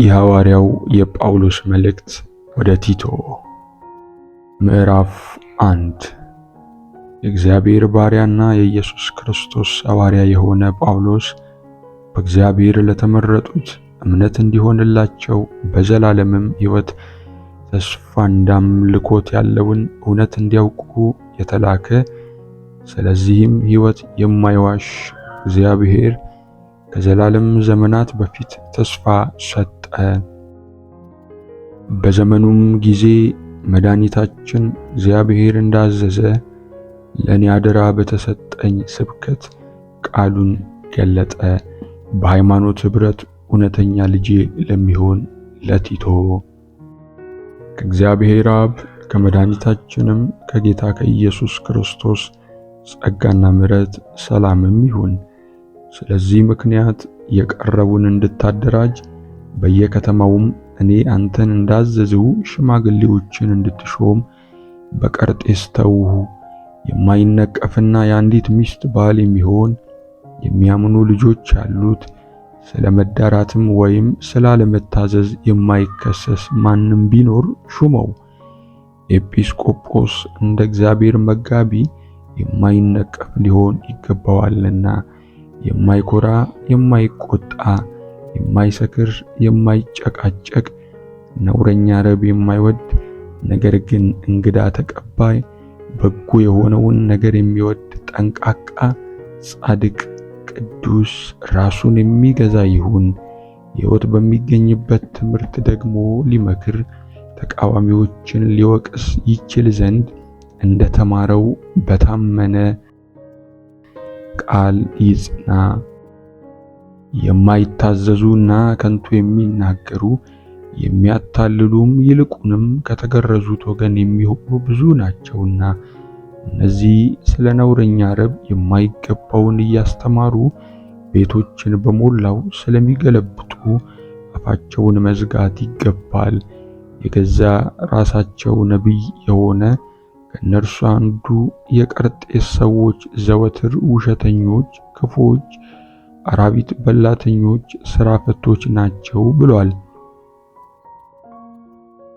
የሐዋርያው የጳውሎስ መልእክት ወደ ቲቶ ምዕራፍ 1። የእግዚአብሔር ባሪያና የኢየሱስ ክርስቶስ ሐዋርያ የሆነ ጳውሎስ በእግዚአብሔር ለተመረጡት እምነት እንዲሆንላቸው በዘላለምም ሕይወት ተስፋ እንዳምልኮት ያለውን እውነት እንዲያውቁ የተላከ፣ ስለዚህም ሕይወት የማይዋሽ እግዚአብሔር ከዘላለም ዘመናት በፊት ተስፋ ሰጠ። በዘመኑም ጊዜ መድኃኒታችን እግዚአብሔር እንዳዘዘ ለእኔ አደራ በተሰጠኝ ስብከት ቃሉን ገለጠ። በሃይማኖት ኅብረት እውነተኛ ልጄ ለሚሆን ለቲቶ፣ ከእግዚአብሔር አብ ከመድኃኒታችንም ከጌታ ከኢየሱስ ክርስቶስ ጸጋና ምሕረት ሰላምም ይሁን። ስለዚህ ምክንያት የቀረቡን እንድታደራጅ፣ በየከተማውም እኔ አንተን እንዳዘዝሁ ሽማግሌዎችን እንድትሾም በቀርጤስ ተውሁ። የማይነቀፍና የአንዲት ሚስት ባል የሚሆን፣ የሚያምኑ ልጆች ያሉት፣ ስለ መዳራትም ወይም ስላለመታዘዝ የማይከሰስ ማንም ቢኖር ሹመው። ኤጲስቆጶስ እንደ እግዚአብሔር መጋቢ የማይነቀፍ ሊሆን ይገባዋልና፣ የማይኮራ፣ የማይቆጣ፣ የማይሰክር፣ የማይጨቃጨቅ፣ ነውረኛ ረብ የማይወድ፣ ነገር ግን እንግዳ ተቀባይ፣ በጎ የሆነውን ነገር የሚወድ፣ ጠንቃቃ፣ ጻድቅ፣ ቅዱስ፣ ራሱን የሚገዛ ይሁን። ሕይወት በሚገኝበት ትምህርት ደግሞ ሊመክር፣ ተቃዋሚዎችን ሊወቅስ ይችል ዘንድ እንደተማረው በታመነ ቃል ይጽና። የማይታዘዙና ከንቱ የሚናገሩ፣ የሚያታልሉም፣ ይልቁንም ከተገረዙት ወገን የሚሆኑ ብዙ ናቸውና፣ እነዚህ ስለ ነውረኛ ረብ የማይገባውን እያስተማሩ ቤቶችን በሞላው ስለሚገለብጡ አፋቸውን መዝጋት ይገባል። የገዛ ራሳቸው ነቢይ የሆነ ከእነርሱ አንዱ የቀርጤስ ሰዎች ዘወትር ውሸተኞች፣ ክፉዎች፣ አራዊት በላተኞች፣ ሥራ ፈቶች ናቸው ብሏል።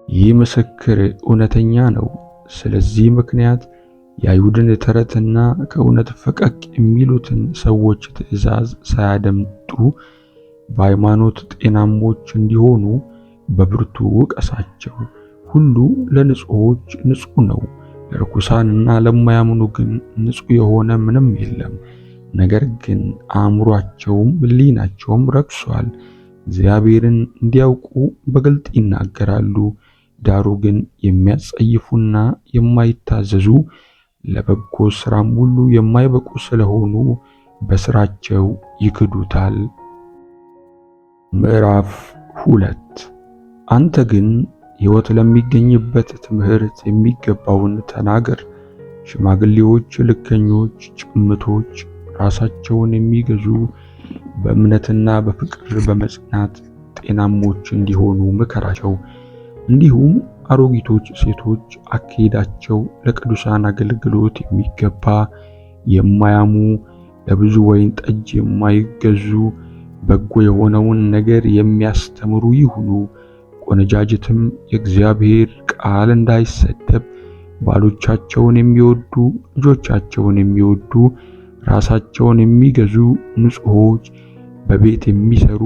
ይህ ምስክር እውነተኛ ነው። ስለዚህ ምክንያት የአይሁድን ተረትና ከእውነት ፈቀቅ የሚሉትን ሰዎች ትእዛዝ ሳያደምጡ በሃይማኖት ጤናሞች እንዲሆኑ በብርቱ ውቀሳቸው። ሁሉ ለንጹሖች ንጹሕ ነው፣ ለርኩሳንና ለማያምኑ ግን ንጹሕ የሆነ ምንም የለም። ነገር ግን አእምሯቸውም ሕሊናቸውም ረክሷል፣ እግዚአብሔርን እንዲያውቁ በግልጥ ይናገራሉ። ዳሩ ግን የሚያስጸይፉና የማይታዘዙ፣ ለበጎ ሥራም ሁሉ የማይበቁ ስለሆኑ በሥራቸው ይክዱታል። ምዕራፍ 2። አንተ ግን ሕይወት ለሚገኝበት ትምህርት የሚገባውን ተናገር። ሽማግሌዎች፣ ልከኞች፣ ጭምቶች፣ ራሳቸውን የሚገዙ፣ በእምነትና በፍቅር በመጽናት ጤናሞች እንዲሆኑ ምከራቸው። እንዲሁም አሮጊቶች ሴቶች አካሄዳቸው ለቅዱሳን አገልግሎት የሚገባ፣ የማያሙ፣ ለብዙ ወይን ጠጅ የማይገዙ፣ በጎ የሆነውን ነገር የሚያስተምሩ ይሁኑ። ቆነጃጅትም የእግዚአብሔር ቃል እንዳይሰደብ ባሎቻቸውን የሚወዱ፣ ልጆቻቸውን የሚወዱ፣ ራሳቸውን የሚገዙ፣ ንጹሖች፣ በቤት የሚሰሩ፣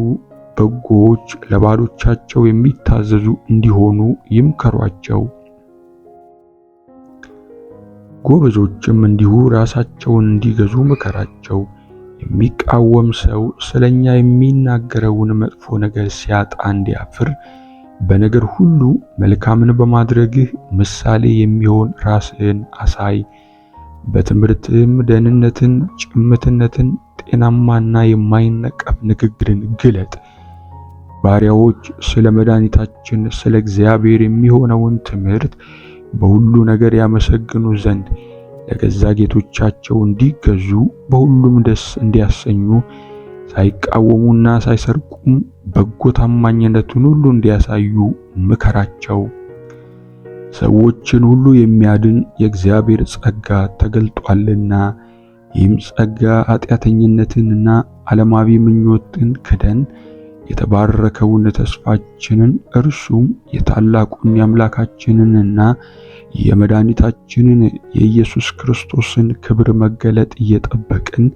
በጎዎች፣ ለባሎቻቸው የሚታዘዙ እንዲሆኑ ይምከሯቸው። ጎበዞችም እንዲሁ ራሳቸውን እንዲገዙ ምከራቸው። የሚቃወም ሰው ስለኛ የሚናገረውን መጥፎ ነገር ሲያጣ እንዲያፍር፣ በነገር ሁሉ መልካምን በማድረግህ ምሳሌ የሚሆን ራስህን አሳይ። በትምህርትህም ደህንነትን፣ ጭምትነትን፣ ጤናማና የማይነቀፍ ንግግርን ግለጥ። ባሪያዎች ስለ መድኃኒታችን ስለ እግዚአብሔር የሚሆነውን ትምህርት በሁሉ ነገር ያመሰግኑ ዘንድ ለገዛ ጌቶቻቸው እንዲገዙ፣ በሁሉም ደስ እንዲያሰኙ፣ ሳይቃወሙና ሳይሰርቁም በጎ ታማኝነትን ሁሉ እንዲያሳዩ ምከራቸው። ሰዎችን ሁሉ የሚያድን የእግዚአብሔር ጸጋ ተገልጧልና፣ ይህም ጸጋ ኃጢአተኝነትንና ዓለማዊ ምኞትን ክደን የተባረከውን ተስፋችንን እርሱም የታላቁን የአምላካችንንና የመድኃኒታችንን የኢየሱስ ክርስቶስን ክብር መገለጥ እየጠበቅን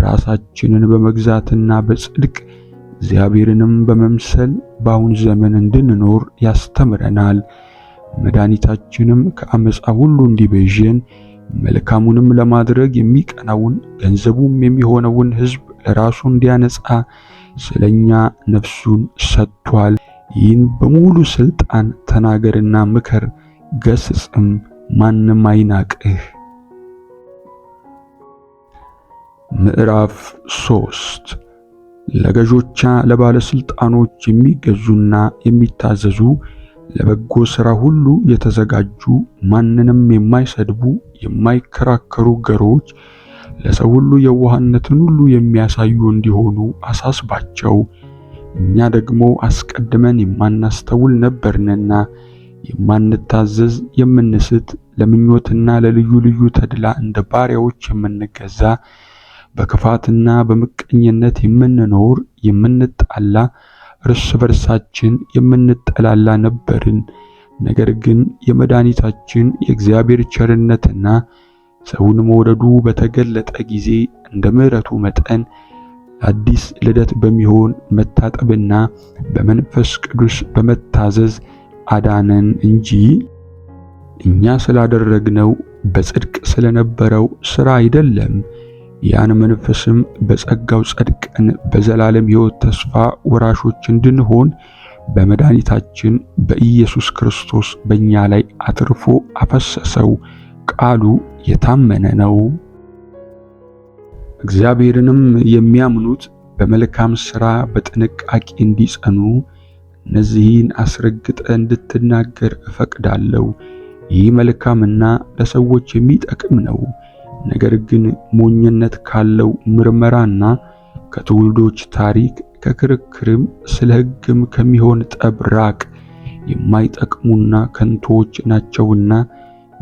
ራሳችንን በመግዛትና በጽድቅ እግዚአብሔርንም በመምሰል በአሁን ዘመን እንድንኖር ያስተምረናል። መድኃኒታችንም ከአመፃ ሁሉ እንዲቤዠን መልካሙንም ለማድረግ የሚቀናውን ገንዘቡም የሚሆነውን ሕዝብ ለራሱ እንዲያነጻ ስለኛ ነፍሱን ሰጥቷል። ይህን በሙሉ ስልጣን ተናገርና ምከር፣ ገስጽም፣ ማንም አይናቅህ። ምዕራፍ 3። ለገዦቻ ለባለስልጣኖች የሚገዙና የሚታዘዙ፣ ለበጎ ሥራ ሁሉ የተዘጋጁ፣ ማንንም የማይሰድቡ፣ የማይከራከሩ፣ ገሮች፣ ለሰው ሁሉ የዋህነትን ሁሉ የሚያሳዩ እንዲሆኑ አሳስባቸው። እኛ ደግሞ አስቀድመን የማናስተውል ነበርንና የማንታዘዝ፣ የምንስት፣ ለምኞትና ለልዩ ልዩ ተድላ እንደ ባሪያዎች የምንገዛ፣ በክፋትና በምቀኝነት የምንኖር፣ የምንጣላ፣ እርስ በርሳችን የምንጠላላ ነበርን። ነገር ግን የመድኃኒታችን የእግዚአብሔር ቸርነትና ሰውን መውደዱ በተገለጠ ጊዜ እንደ ምሕረቱ መጠን ለአዲስ ልደት በሚሆን መታጠብና በመንፈስ ቅዱስ በመታዘዝ አዳነን እንጂ እኛ ስላደረግነው በጽድቅ ስለነበረው ሥራ አይደለም። ያን መንፈስም በጸጋው ጸድቀን በዘላለም ሕይወት ተስፋ ወራሾች እንድንሆን በመድኃኒታችን በኢየሱስ ክርስቶስ በእኛ ላይ አትርፎ አፈሰሰው። ቃሉ የታመነ ነው። እግዚአብሔርንም የሚያምኑት በመልካም ሥራ በጥንቃቄ እንዲጸኑ እነዚህን አስረግጠ እንድትናገር እፈቅዳለሁ። ይህ መልካምና ለሰዎች የሚጠቅም ነው። ነገር ግን ሞኝነት ካለው ምርመራና ከትውልዶች ታሪክ፣ ከክርክርም ስለ ሕግም ከሚሆን ጠብ ራቅ። የማይጠቅሙና ከንቶዎች ናቸውና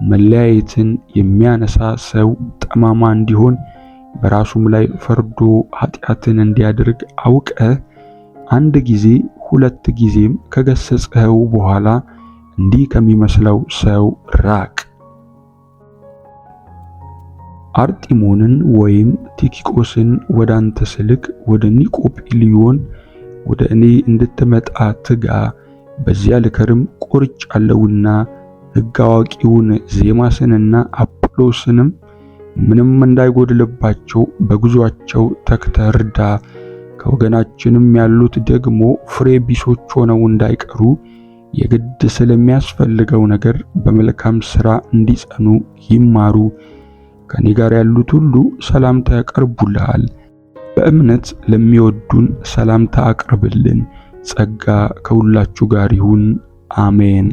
መለያየትን የሚያነሳ ሰው ጠማማ እንዲሆን፣ በራሱም ላይ ፈርዶ ኃጢአትን እንዲያደርግ አውቀህ አንድ ጊዜ ሁለት ጊዜም ከገሰጽኸው በኋላ እንዲህ ከሚመስለው ሰው ራቅ። አርጢሞንን ወይም ቲኪቆስን ወደ አንተ ስልክ ወደ ኒቆጵልዮን ወደ እኔ እንድትመጣ ትጋ። በዚያ ልከርም ቆርጫለሁና ሕግ አዋቂውን ዜማስንና አጵሎስንም ምንም እንዳይጎድልባቸው በጉዟቸው ተግተህ እርዳ። ከወገናችንም ያሉት ደግሞ ፍሬ ቢሶች ሆነው እንዳይቀሩ የግድ ስለሚያስፈልገው ነገር በመልካም ሥራ እንዲጸኑ ይማሩ። ከኔ ጋር ያሉት ሁሉ ሰላምታ ያቀርቡልሃል። በእምነት ለሚወዱን ሰላምታ አቅርብልን። ጸጋ ከሁላችሁ ጋር ይሁን። አሜን።